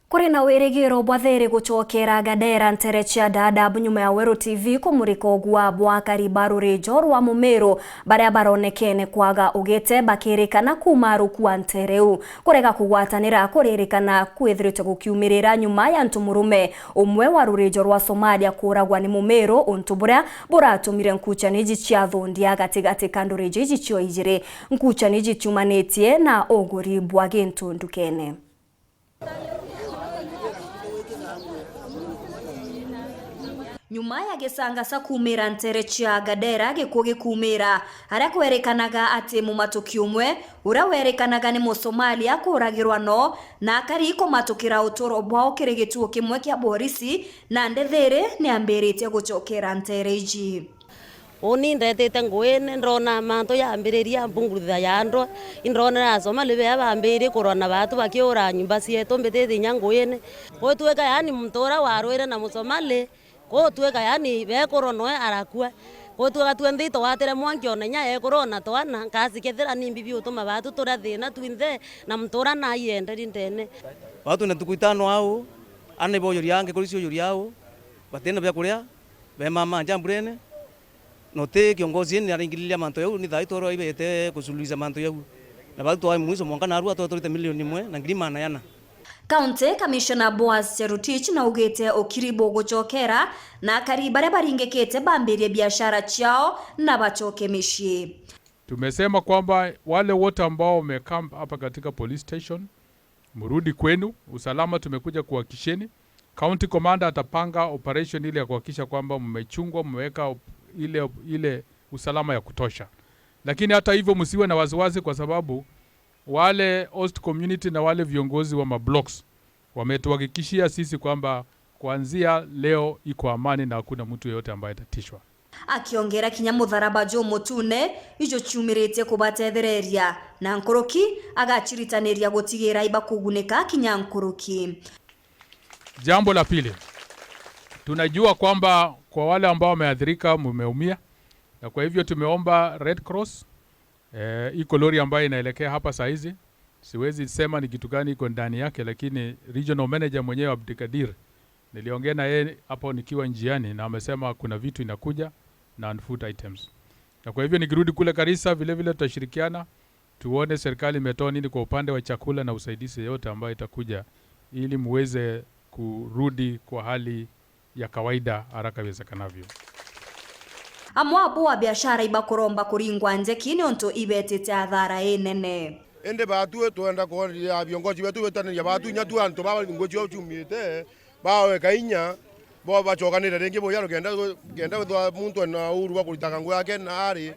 Kuri na wirigiro bwa thiri gucokera Gadera ntere cia Dadaab nyuma ya Weru TV kumurika ugwa bwa kariba rurijo rwa Mumiru baria baronekene kwaga ugite bakirikana kuma rukua ntereu kurega kugwatanira kuririkana kwithirite gukiumirira nyuma ya ntumurume umwe wa rurijo rwa Somalia kuragwa ni Mumiru untu buria buratumire nkuchani iji cia thundia gatigati ka ndurijo iji cio ijiri nkuchani iji ciumanitie na uguri bwa gintu ndukene. Nyuma ya gicangasa kumira ntere cia Gadera gikuo gikumira haria kwerikanaga ati mumatuki umwe uria werikanaga ni Musomalia kuragirwa no na akari kumatukira uturo bwao kiri gituo kimwe kia borisi na ndethiri ni ambiritie gucokera ntere iji. Uni ndetete ngwene ndrona manto yambiriria mbungurutha ya andu indronera Asomali bea bambirie kurona batu bakiura nyumba cietu mbitite nya ngwene gutweka yani muntu uria warwire na Musomali gutweka yani bekuronwe arakua gutweka twenthe twatire mwanki ona nya ekurona twana ngasikethira ni mbibi utuma batu turia thina twinthe na muntu uria naienderi ndene batu na tuku itano au ane boyoria ange kuri cioyoria au batina bia kuria be mama njamburene note kiongozi ni aringililia manto yau ni thai toro ibete kusuluhisha manto yau na batu twai mwiso mwanka na arua twatorite milioni imwe na ngiri mana yana. County Commissioner Boaz Cherutich na ugite ukiribo gucokera na akari baria baringikite bambirie biashara chao na bachoke mishie. Tumesema kwamba wale wote ambao wamecamp hapa katika police station mrudi kwenu, usalama tumekuja kuhakikisheni. County Commander atapanga operation ile ya kuhakikisha kwamba mmechungwa, mmeweka ile usalama ya kutosha. Lakini hata hivyo msiwe na wasiwasi, kwa sababu wale host community na wale viongozi wa mablocks wametuhakikishia sisi kwamba kuanzia leo iko amani na hakuna mtu yeyote ambaye atatishwa. Akiongera kinya mutharaba Joe Mutune ijo ciumiritie kubatethereria na nkuruki agachiritaniria gutigira iba kugunika kinya nkuruki. Jambo la pili, tunajua kwamba kwa wale ambao wameathirika mmeumia, na kwa hivyo tumeomba Red Cross iko lori ambayo inaelekea hapa saa hizi. Siwezi sema ni kitu gani iko ndani yake, lakini regional manager mwenyewe Abdikadir niliongea na yeye hapo nikiwa njiani, na amesema kuna vitu inakuja na food items. Na kwa hivyo nikirudi kule Garissa vile vile tutashirikiana tuone serikali imetoa nini kwa upande wa chakula na usaidizi yote ambayo itakuja ili muweze kurudi kwa hali ya kawaida haraka iwezekanavyo. Amwabo wa biashara ibakuromba kuringwa njeki niontu ibetete athara inene. Ende batu twenda kuonia viongozi wetu wetaniria batu nya tu antu ba ngo cio chumite bawe kainya bo bachokanire ringi boya rugenda genda wethwa muntu na uru wa kuritaga ngo yake na ari.